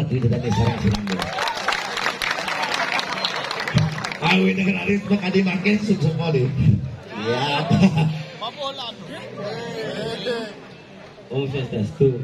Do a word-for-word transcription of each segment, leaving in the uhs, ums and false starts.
Di depan sareng sinami. Awit dengan arit mah kadi makin sukses kali. Iya. Om Swastiastu.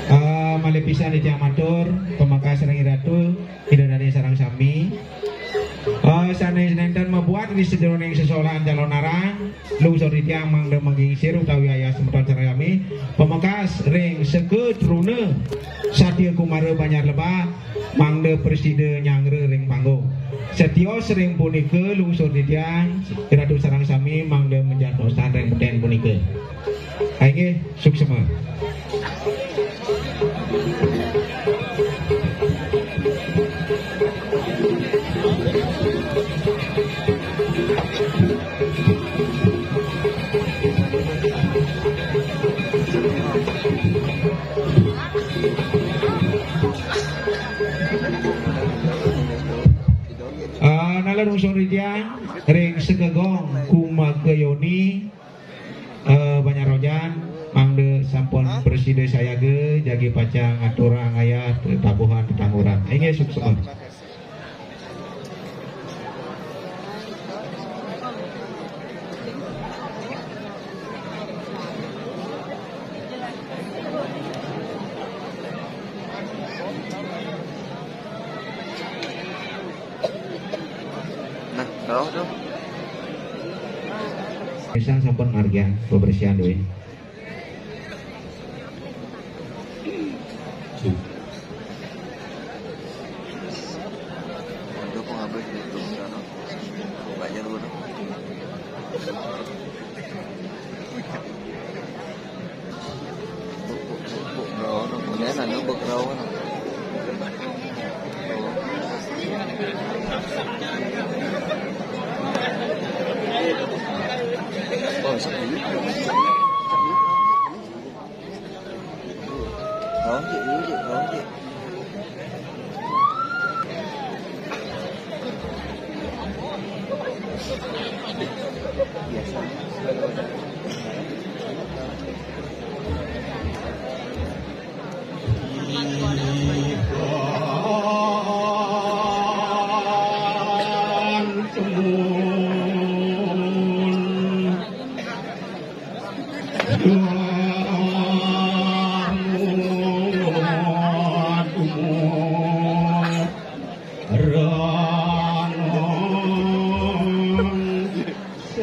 Ah, malih pisan titiang matur, pamekas ring Ratu, Ida Dane sareng sami. Ah, sane nenten mabuat ring sajeroning sesolahan calonarang, lungsur titiang mangda mangingsir utawi ayah semeton sareng sami, pamekas ring Seka Truna Satya Kumara Banjar Lebah, mangda prasida nyanggra ring panggung. Setios ring punika lungsur titiang, Ratu sareng sami mangda majantosang ring beten punika. Inggih, suksma. Ah, nalih lungsur titiang ring Seka Gong Kumakayoni, eh, Banjar Ojan, mangda sampun prasida sayaga, jagi pacang ngaturang ayah tetabuhan tetangguran. Inggih, suksma. Nah, rauh tuh. Pisan sampun ngargiang pembersihan duwe. Waduh, kok habis gitu, sana. Banyak dulu.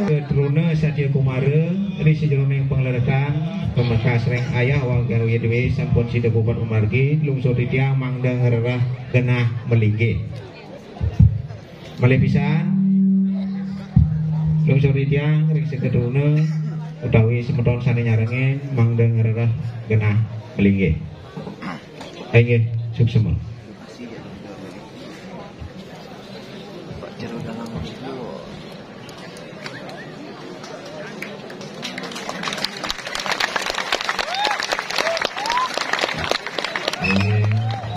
Ketruna Satya Kumara, ri sajeroning pangleretan, pamekas ring ayah wau garwa duwe sampun sida puput pamargi, lungsur titiang mangda ngrereh genah malinggih. Malih pisan, lungsur titiang ring seketruna utawi semeton sane nyarengin mangda ngrereh genah malinggih. Inggih, suksma.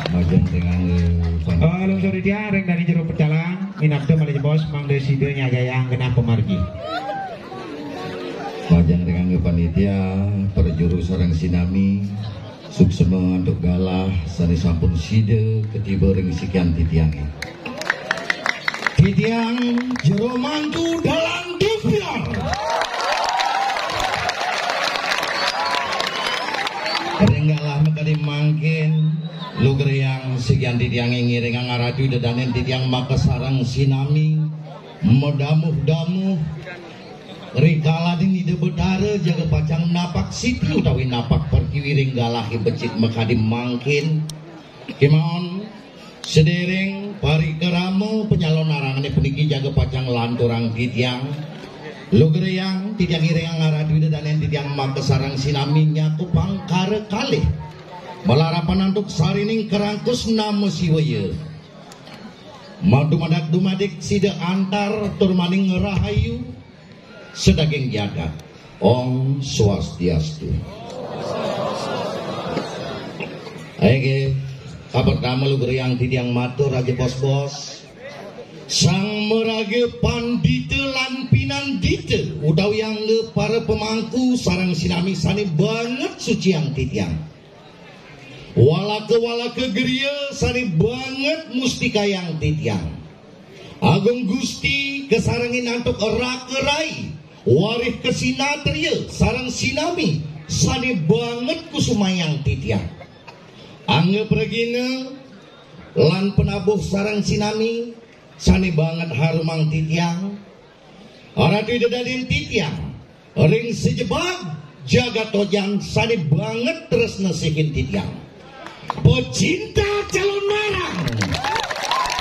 Majeng dengan, eh, pan- Eh, lungsur titiang ring dane jero pecalang, minabda malih jebos mangda sida nyagayang genah pamargi. Majeng dengan panitia, prajuru sareng sinami, Suksema antuk galah sane sampun sida katiba ring sikian titiange. Titiang jero mantu dalang Dupior. Ring galah makadi mangkin, lugrayang sikian titiange ngiringang aratu dedanen titiang makasareng sinami, madamuh-damuh, rikalaning Ida Betara jaga pacang napak siti utawi napak pertiwi ring galahe becik makadi mangkin. Kemawon sedereng parikrama panyalon arangane puniki jaga pacang lanturang titiang. Lugrayang titiang ngiringang aratu dedanen titiang makasareng sinami nyakupang kara kalih. Malarapan antuk sarining karangkus nama Siwaya. Mantu madak dumadik sida antar tur maning rahayu sedaging jagat. Om Swastiastu. Ayo, nggih. Kapertama lugrayang titiang matur Raja Bos-bos. Sang maraga pandita lan pinandita utawi angga para pemangku sareng sinami sane banget suciang titiang. Walaka-walaka griya sane banget mustikayang titiang. Agung Gusti kasarengin antuk raka rai, warih kasinatriya sareng sinami sane banget kusumayang titiang. Angga pragina lan penabuh sareng sinami sane banget harumang titiang. Ratu Ida Daden titiang ring sajebag jagat Tojan sane banget tresna sihin titiang. Pecinta Calonarang,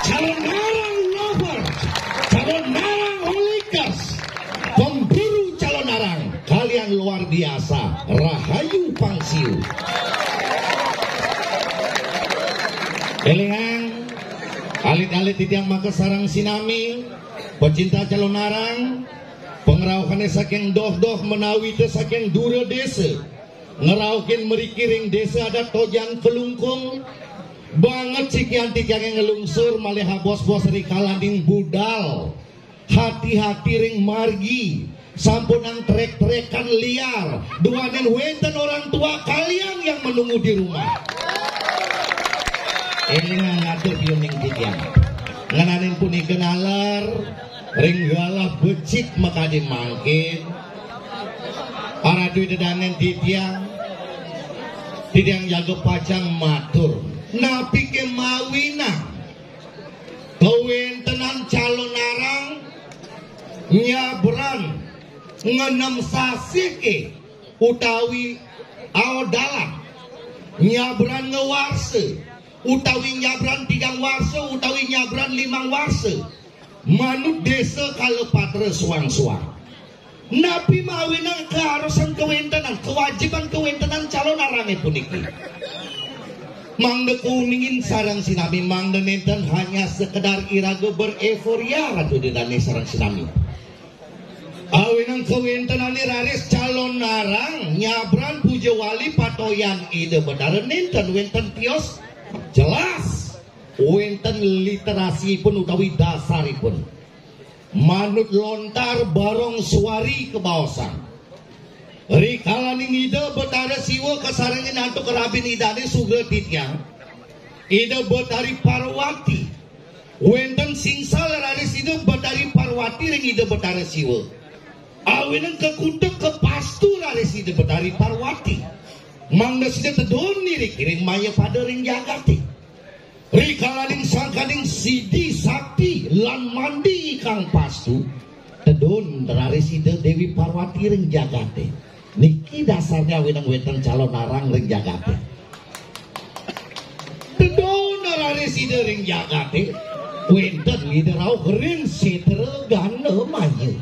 Calonarang lovers, Calonarang holikers, pemburu Calonarang, kalian luar biasa, rahayu pangsiu. Elingang, alit-alit titiang makasareng sinami, pecinta Calonarang, pangrauhane saking doh-doh menawi te saking dura desa. Ngrauhin mriki ring Desa Adat Tojan Kelungkung. Banget sikian titiange nglungsur malih bos-bos rikalaning budal. Hati-hati ring margi. Sampunang trek-trekan liar. Duaning wenten orang tua kalian yang menunggu di rumah. Elingang atur piuning titiang. Ngenanin punika nalar ring galah becik makadi mangkin. Aratu Ida Danen titiang, titiang jaga pacang matur. Napike mawinan kawentenan Calonarang nyabran ngenem sasike utawi aodalan nyabran ngawarsa utawi nyabran tigang warsa utawi nyabran limang warsa manut desa kala patra suang-suang. Napi mawinan kaharusan kawentenan, kewajiban kawentenan Calonarang puniki? Mangda kuningin sareng sinami, mangda nenten hanya sekedar iraga bereforia Ratu Ida Dane sareng sinami. Awinan kawentenane raris Calonarang nyabran puja wali patoyan Ida Betara nenten wenten tios jelas wenten literasipun utawi dasaripun. Manut lontar Barong Suari kabaosang. Rikalaning Ida Betara Siwa kasarengin antuk rabin Idane sugra titiang, Ida Betari Parwati. Wenten singsal raris Ida Betari Parwati ring Ida Betara Siwa. Awinan kakutuk kapastu raris Ida Betari Parwati. Mangda sida tedun niriki ring maya pada ring jagate. Rikalaning sangkaning sidi sakti lan mandi ikang pastu, tedun raris Ida Dewi Parwati ring jagate. Niki dasarnya awinan wenten Calonarang ring jagate. Tedun raris Ida ring jagate, wenten Ida rauh ring setra gana maya.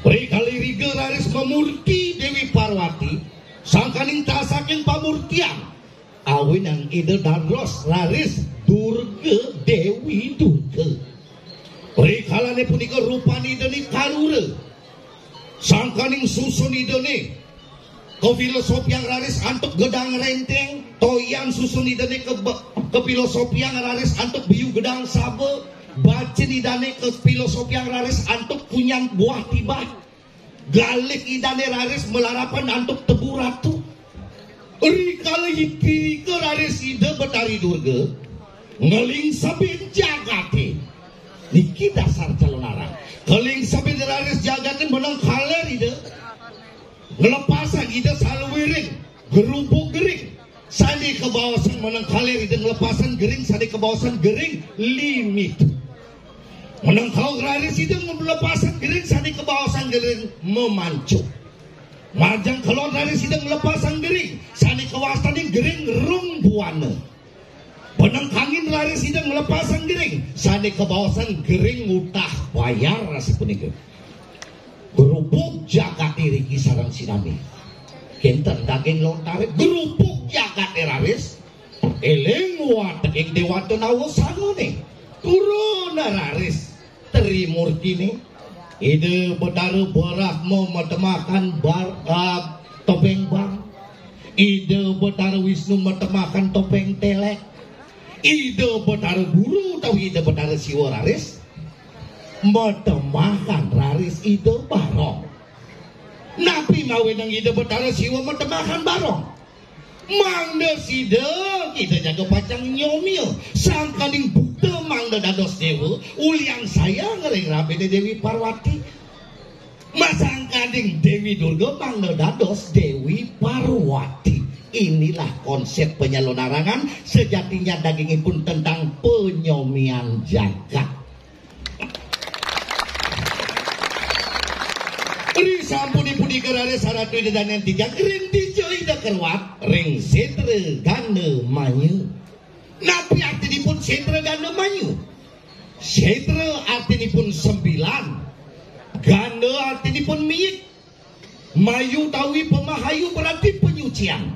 Rikala iriga raris mamurti Dewi Parwati, sangkaning tasaking pamurtian, awinan Ida dados raris Durga Dewi Durga. Rikalane punika rupan Idane kalura. Sangkaning susun Idane kafilosopiang raris antuk gedang renteng, toyan susun Idane ke, kafilosopiang raris antuk biu gedang saba, bacin Idane kafilosopiang raris antuk kunyan buah tibah. Galih Idane raris malarapan antuk tebu ratu. Rikala irika raris Ida Betari Durga nglingsebin jagaté. Niki dasar Calonarang. Nglingsebin raris jagaté meneng kaler Ida. Nglepasan Ida saluiring gerubug gering sané kabaosan meneng kaler Ida nglepasan gering sané kabaosan gering limit. Meneng kaug raris Ida nglepasan gering sané kabaosan gering memancuh. Majeng kelod raris Ida nglepasan gering sané kawastanin gering rung buana. Meneng kangin raris Ida nglepasan gering sané kabaosan gering utah bayar sapunika. Gerubug jagaté riki sareng sinami. Kénten daging lontaré gerubug jagaté raris. Éling wateking déwata nawasangana. Turuna raris Trimurtiné. Ida Betara Brahma matemahan bar, ah, topéng bang. Ida Betara Wisnu matemahan topéng télék. Ida Betara Guru utawi Ida Betara Siwa raris matemahan raris Ida Barong. Napi mawinan Ida Betara Siwa matemahan barong? Mangda sida kita jaga pacang nyomia. Sangkaning buta mangda dados déwa, ulian sayang ring rabiné Déwi Parwati. Masangkaning Déwi Durga mangda dados Déwi Parwati. Inilah konsep penyalonarangan sejatinya dagingipun tentang penyomian jagat. Ri sampunipun Ida raris Ratu Ida dané tigang ring dija Ida karuat ring sétra Gandamaya. Napi artinipun sétra Gandamaya? Sétra artinipun sembilan, ganda artinipun miik, mayu utawi pamahayu berarti penyucian.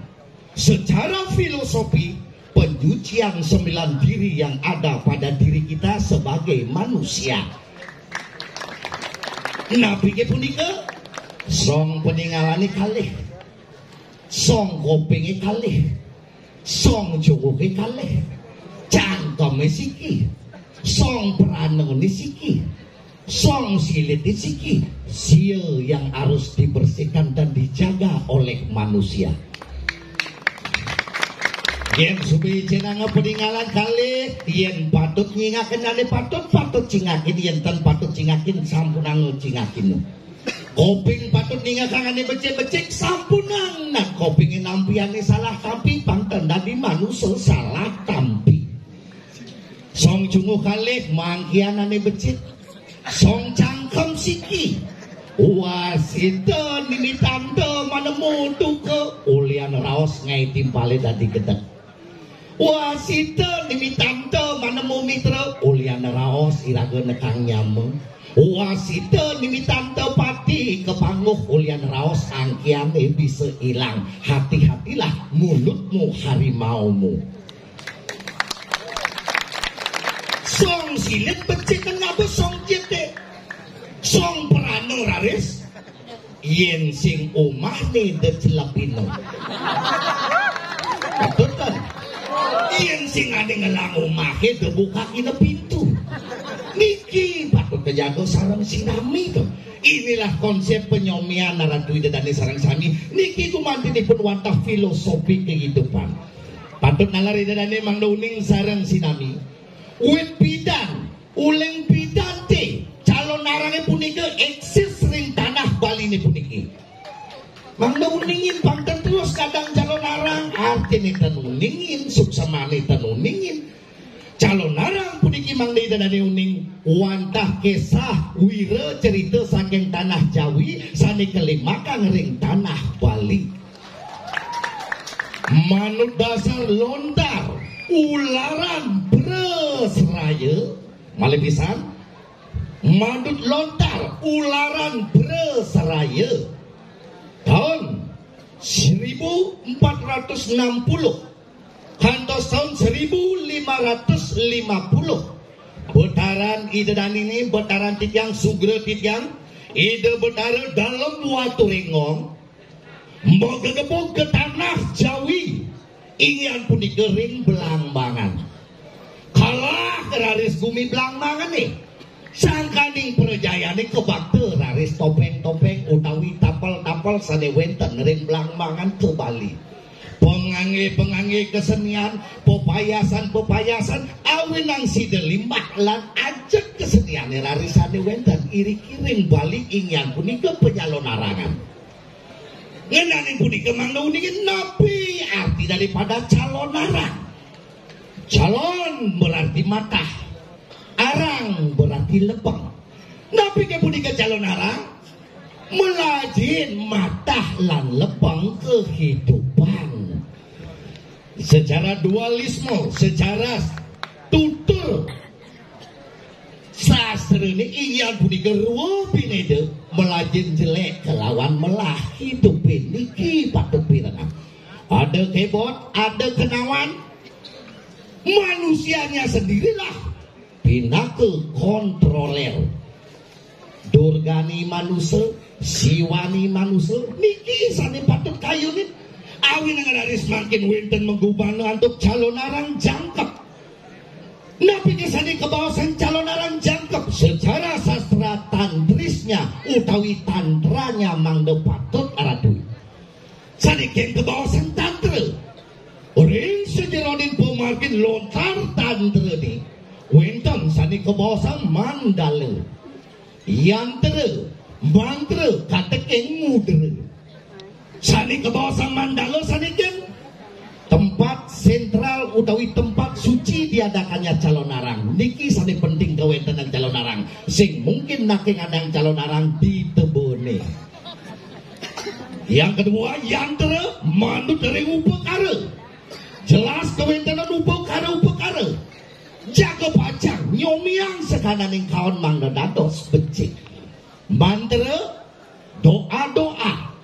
Secara filosofi, penyucian sembilan diri yang ada pada diri kita sebagai manusia. Napi ké punika? Song paningalané kalih. Song kopingé kalih. Song jungkuké kalih. Cangkemé siki. Song pranané siki. Song silité siki. Sia yang harus dibersihkan dan dijaga oleh manusia. Yén subi cinanga paningalan kalih, yén patut nyingakin ané patut, patut cingakin, yén tan patut cingakin, sampunanga cingakin. Koping patut ningakang ané becik-becik, sampunang. Nah, kopingé nampi ané salah tampi, pang tan dadi manusa salah tampi. Song cunguh kalih mangkihan ané becik. Song cangkem siki. Wasita nimitanta manemu duka, ulian raos ngaé timpalé dadi gedeg. Wasita nimitanta manemu mitra, ulian raos iraga nekang nyama. Wasita nimitanta pati kapanguh, ulian raos angkihané bisa ilang. Hati-hatilah mulutmu harimaumu. Song silit becik ngaba song jete. Song prana raris. Yén sing umahné da celepina. Betul kan? Yén sing ané ngelang umahé da bukakina pintu. Niki patut kajaga sareng sinami to. Inilah konsep penyomian Ratu Ida Dané sareng sami. Niki gumantinipun wantah filosofi kehidupan. Patut nalar Ida Dané mangda uning sareng sinami. Wit pidan, uling pidan té, Calonarangé punika eksis ring tanah Baliné puniki. Mangda uningin pang ten terus kadang Calonarang, artiné ten uningin, suksmané ten uningin. Calonarang puniki mangda Ida Dané uning wantah kisah wira cerita saking tanah Jawi sané kalimakang ring tanah Bali. Manut dasar lontar ularan Bresraya, malih pisan, manut lontar ularan Bresraya, taun seribu empat ratus enam puluh kantos taun seribu lima ratus lima puluh, Betaran Ida Dané, Betaran titiang, sugra titiang, Ida Betara Dalem Waturénggong, magegebug ka tanah Jawi, inggih punika ring Blambangan. Kalah raris gumi Blambangané. Sangkaning prajayané kabakta raris topéng-topéng utawi tapel-tapel sané wénten ring Blambangan ka Bali. Pengangge-pengangge kesenian, pepayasan-pepayasan, awinang sida limbak lan ajeg keseniane rarisane wenten iring-iring Bali inggih punika penyalonarangan. Ngenaning punika mangda uninga napi arti daripada calonarang. Calon berarti matah, arang berarti lebeng. Napi ke punika calonarang? Melajin matah lan lebeng kehidupan. Secara dualisme, secara tutur sastrane inggih punika rua pineda melajin jelek kelawan melah hidupe niki patut pirengang. Ada kebot, ada kenawan, manusianya sendirilah pinaka kontroler. Durgani manusa, Siwani manusa, niki sane patut kayunin. Awinang raris mangkin wenten magumana antuk calonarang jangkep. Napi ke sane kabaosang calonarang jangkep? Secara sastra tantrisnya utawi tantranya mangda patut aratui. Sane ken kabaosang tantra. Ring sajeroning pamargin lontar tantrane wenten sane kabaosang mandala, yantra, mantra, kateking mudra. Sane kabaosang mandala sane ken tempat sentral utawi tempat suci diadakannya calonarang. Niki sane penting kawentenan calonarang. Sing mungkin nake ngadang calonarang di tebone. Yang kedua, yantra manut ring upakara. Jelas kawentenan upakara-upakara. Jaga pacang nyomiang sakananing kaon mangda dados becik. Mantra, doa-doa,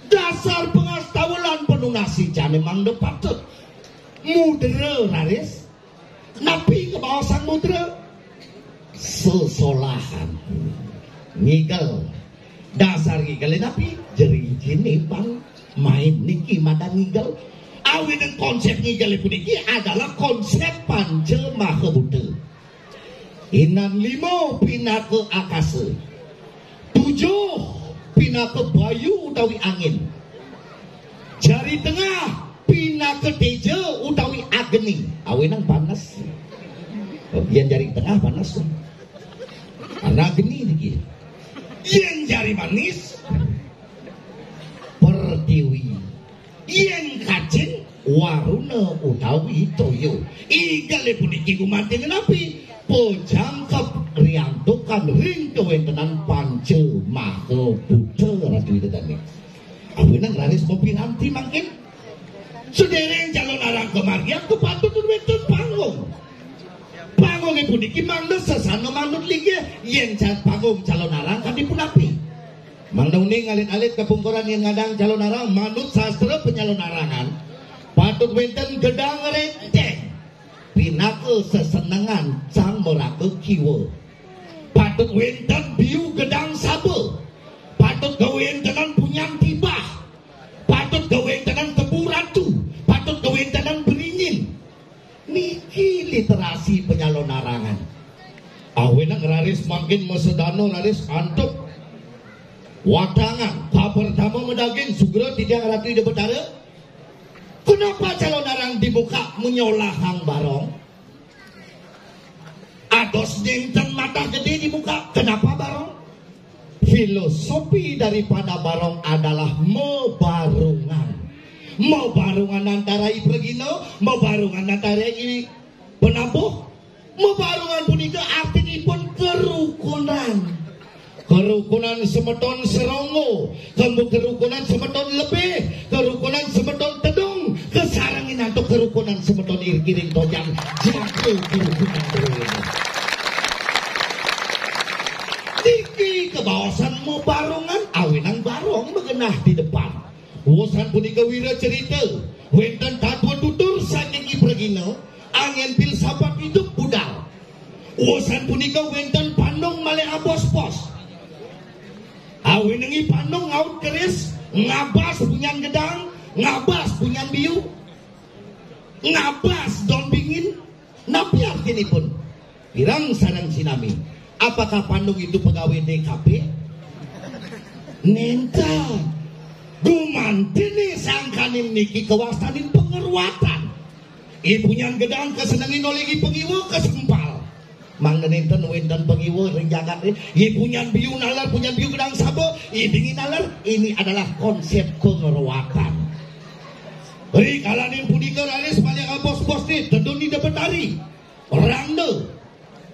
dasar pangastawa lan panunasi jane mangda patut. Mudra raris, napi kabaosang mudra? Sesolahan. Ngigel. Dasar ngigele napi? Jeri jine pang main niki madan ngigel. Awinang konsep ngigele puniki adalah konsep panca maha buta. Inan lima pinaka akasa. Tujuh pinaka bayu utawi angin. Jari tengah pinaka teja utawi agni. Awinang panas. Yen jari tengah panas. Karena agni niki. Yen jari manis pertiwi. Yen kacin waruna utawi toya. Igele puniki gumanti napi? Pajangkep riantukan ring kawentenan panca maha buta Ratu Ida Dane. Awinang raris mapiranti mangkin. Sedereng calonarang kamargiang kapatut wenten panggung. Panggunge puniki mangda sesana manut linggih, yen ca-, panggung calonarang kadi punapi. Mangda uning alit-alit kapungkuran yen ngadang calonarang manut sastra penyalonarangan, patut wenten gedang renteng pinaka sesenengan sang meraka kiwa. Patut wenten biu gedang saba. Patut kawentenan punyan tibah. Patut kawentenan tebu ratu. Patut kawentenan beringin. Niki literasi penyalonarangan. Awinang raris mangkin masedana raris antuk watangan. Kapertama madaging sugra titiang Ratu Ida Betara. Kenapa calonarang dibuka menyolahang barong? Atos nenten matah gede dibuka. Kenapa barong? Filosofi daripada barong adalah mabarungan. Mabarungan antara i pragina, mabarungan antara i penabuh. Mabarungan punika artinipun kerukunan. Kerukunan semeton seronggo, kemu kerukunan semeton lebih, kerukunan semeton tedung, kasarengin antuk kerukunan semeton iring-iring tojang, jaga kerukunan druene. Niki kabaosan mabarungan, awinang barong magenah di depan. Wusan punika wira cerita, wenten tatwa tutur saking i pragina, angin filsafat hidup budal. Wusan punika wenten pandung malih abos-bos. Awinang i pandung ngaut keris, ngabas punyan gedang, ngabas punyan biu, ngabas don bingin. Napi artinipun? Pirang sareng sinami. Apakah pandung itu pegawai D K P? Nenten. Gumantiné sangkaning niki kawastanin pangaruatan. Ipunyan gedang kasenengin olih ipangiwa kasempal. Mangda nénten wénten pangiwa ring jagaté. Ipunyan biu naler, punyan biu gedang saba, idingin naler. Ini adalah konsep pangaruatan. Rikalaning punika raris malih abos-bos di tedun Ida Betari. Rangda.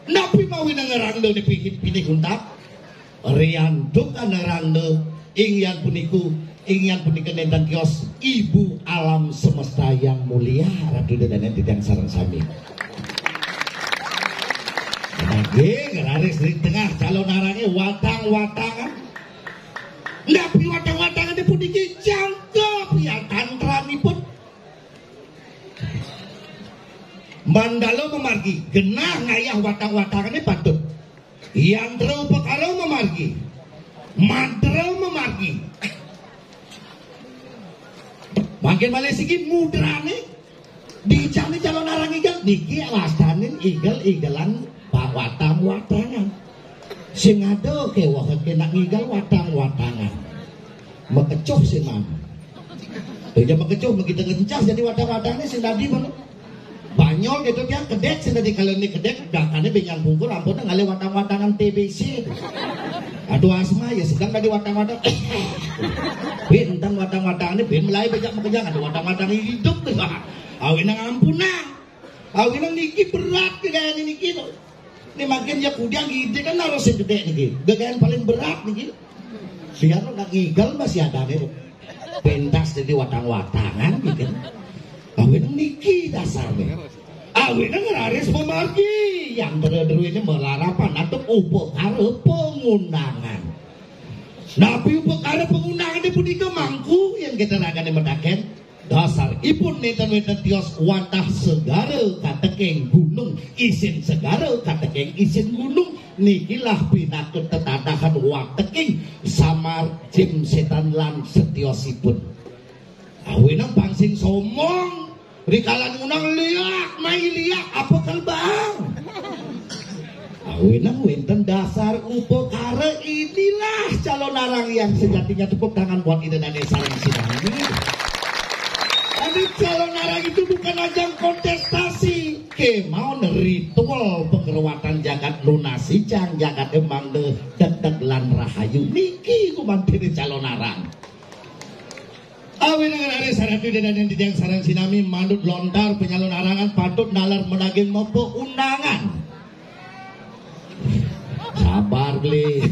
Napi mawinan ngrangda ni pinih, pinih untat? Riantukan rangda, inggian puniku, inggian punika nénten tios Ibu Alam Semesta yang mulia, Ratu Ida Dané titiang sareng sami. Nggih, raris ring tengah calonarangé watang-watangan. Napi watang-watangané puniki jangkep ya tantranipun. Mandala mamargi, genah ngayah watang-watangané patut. Yantra upakara mamargi, mantra mamargi. Mangkin malih siki mudrané, dijané calonarang igel, niki wastanin igel-igelan pa-, watang-watangan. Sing ada kéweh kénak ngigel watang-watangan. Makecuh sing mama. Tuh, ja makecuh, begitu ngencas jadi watang-watangné sing dadi mana? Banyol gitu dia kedék sing dadi, kalau ini kedék, gakané benjang pungkur, ampun ngalih watang-watangan T B C. Aduh, asma ya sedang dadi watang-watang. Wih, entang watang-watangané, ben mulai bejak makejang, aduh, watang-watang hidup tuh. Awinang ampunang. Awinang niki berat kegayaan niki tuh. Ini makin ya kudiang gede kan harus yang gede niki. Gagayan paling berat niki. Biar nak ngigel masih ada nih. Pentas jadi watang-watangan gitu. Awinang niki dasarnya. Awinang raris mamargi. Yang bener ini melarapan atau upakara pangundangan. Napi upakara pangundangan di punika mangku yang kita ragane metaken? Dasaripun nénten wénten tios wantah segara kateking gunung, isin segara kateking isin gunung, nikilah pinaka tetadahan wateking samar jim sétan lan setiosipun. Awinang pang sing sombong, rikala ngundang liak, mai liak, apa kalbang? Awinang wénten dasar upakara, inilah calonarang yang sejatinya. Tepuk tangan buat Ida Dané sareng sinami. Tapi calonarang itu bukan ajang kontestasi. Kémaon ritual pangruatan jagat, nunasicang jagat mangda degdeg lan rahayu. Niki gumantiné calonarang. Awinang raris Ratu Ida Dané titiang sareng sinami manut lontar panyalonarangan patut nalar menaging mapaundangan. Sabar, Bli.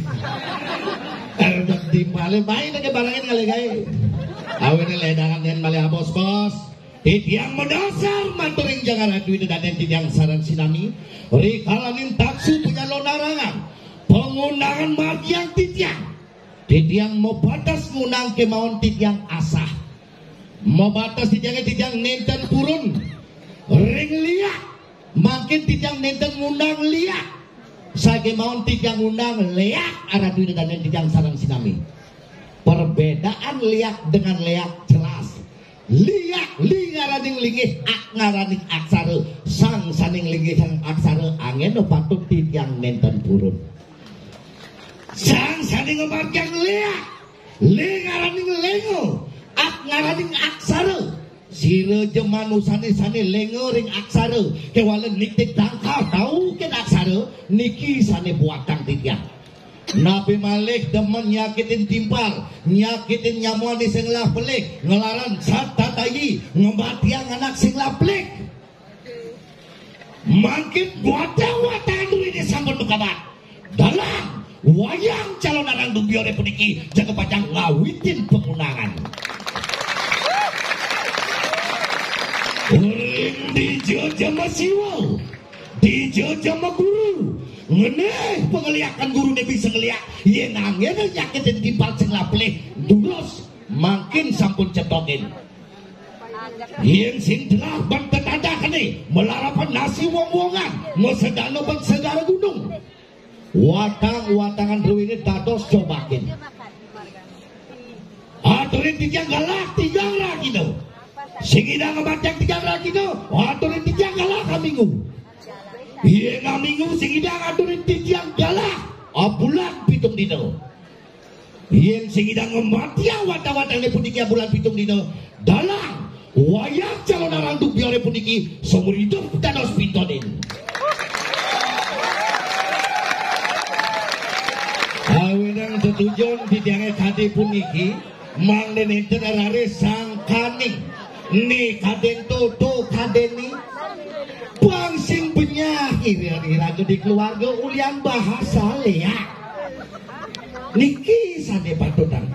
Erdak timpale bae nang barangin kali gae. Awinang ledangan yén malih abos-bos. Titiang madasar maturing jagat Ratu Ida Dané titiang sareng sinami. Rikalaning taksu panyalonarangan. Pangundangan margiang titiang. Titiang mabates ngundang kémaon titiang asah. Mabates titiangé titiang nénten purun ring liak. Mangkin titiang nénten ngundang liak. Sakémaon titiang ngundang léak, Ratu Ida Dané titiang sareng sinami. Perbedaan liak dengan léak jelas. Liak, li ngaraning linggih, ak ngaraning aksara. Sang saning linggih, sang aksara, anggén patut titiang nénten purun. Sang sané ngamargiang léak, li ngaraning lénga, ak ngaraning aksara. Sira ja manusané sané lénga ring aksara, kéwala nitih tangkal tau kén aksara, niki sané buatang titiang. Napi malih demen nyakitin timpal, nyakitin nyamuané sing ngelah pelih, ngelaran sat tatayi, ngamatiang anak sing ngelah pelih. Mangkin watang-watangan druéné sampun makabat. Dalang wayang calonarang Dumbioré puniki jaga pacang ngawitin pangundangan. Ring dija jama siwa, dija jama guru. Ngenéh pangliakan guruné bisa ngliak, yén anggéna nyakitin timpal sing ngelah pelih, durus mangkin sampun cetokin. Yén sing telah ban tetadahné, malarapan nasi wong-wongan, masedana ban segara gunung. Watang-watangan druéné dados cobakin. Aturin titiang galah, titiang rahina. Sing ngidang ngamatiang titiang rahina, aturin titiang galah aminggu. Yén aminggu sing ngidang, aturin titiang galah abulan pitung dina. Yén sing nyidang ngamatiang watang-watangné puniki abulan pitung dina, dalang wayang Calonarang Dubioré puniki saumur idup dados pintonin. Awinang tetujon titiangé kadé puniki, mangda nénten raris sangkaning né kadén toto kadéné. Pang sing benyah ira-iraga di keluarga ulian bahasa léak. Niki sané patutang.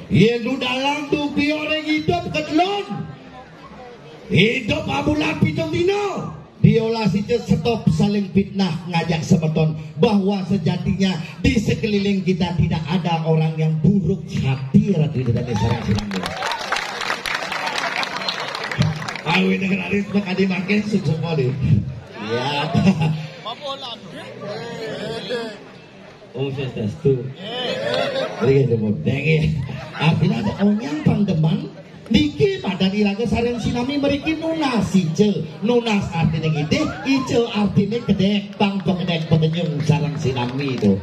Yén nu dalang dubioré idup kedelun, idup abulan pitung dina, diolah sida stop saling fitnah ngajak semeton bahwa sejatinya di sekeliling kita tidak ada orang yang buruk hati, Ratu Ida Dané sareng sinami. Awit raris makadi mangkin sukses mawon. Ya. Om Swastiastu. Nggih, nyebut dengé. Artinya ada onyang pang demen. Niki madan iraga sareng sinami mriki nunas ica. Nunas artiné ngidih, ica artiné kedék, pang pakedék pakenyung sareng sinami to.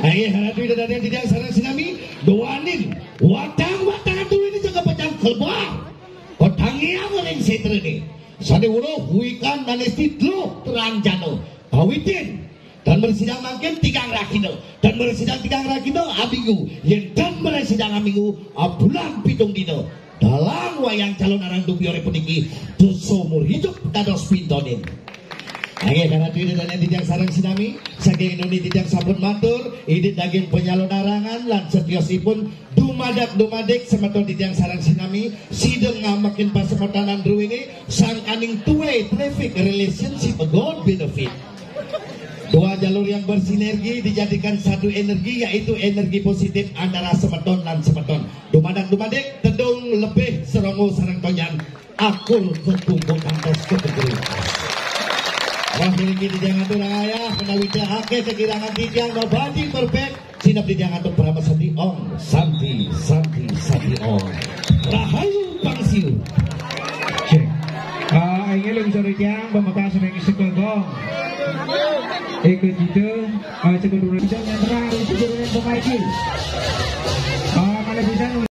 Nggih, Ratu Ida Dané titiang sareng sinami, duaning watang-watang duwéné jaga pejang klebar. Petangiang ring sétrané. Sané weruh wikan manesti tluh terang jana. Kawitin tan mresidang mangkin tigang rahina. Tan mresidang tigang rahina aminggu. Yén tan mresidang aminggu, abulan pitung dina. Dalang wayang Calonarang Dubioré puniki, saumur idup dados pintonin. Nggih, Ratu Ida Dané titiang sareng sinami, saking Inuni titiang sampun matur, idit daging penyalonarangan lan setiosipun dumadak-dumadik semeton titiang sareng sinami, sida ngamekin pasemetanan druwéné, sangkaning two-way traffic relationship a good benefit. Dua jalur yang bersinergi dijadikan satu energi, yaitu energi positif antara semeton lan semeton. Dumadak-dumadik, tedung lebih serongo sareng tonyan, akur kekumpul kantos kekegeri. Wah, niki titiang atur ayah, menawi akéh kekirangan titiang, nobody perfect. Sineb titiang atur parama santi, Om Santi, Santi, Santi, Om. Rahayu pangsiu. Cek. Ah, inggih lungsur titiang pamekas ring Sekegong. Eka Cita, ah, Sekegong. Kita nyantrang, Sekegong pemaiki. Ah, mana bisa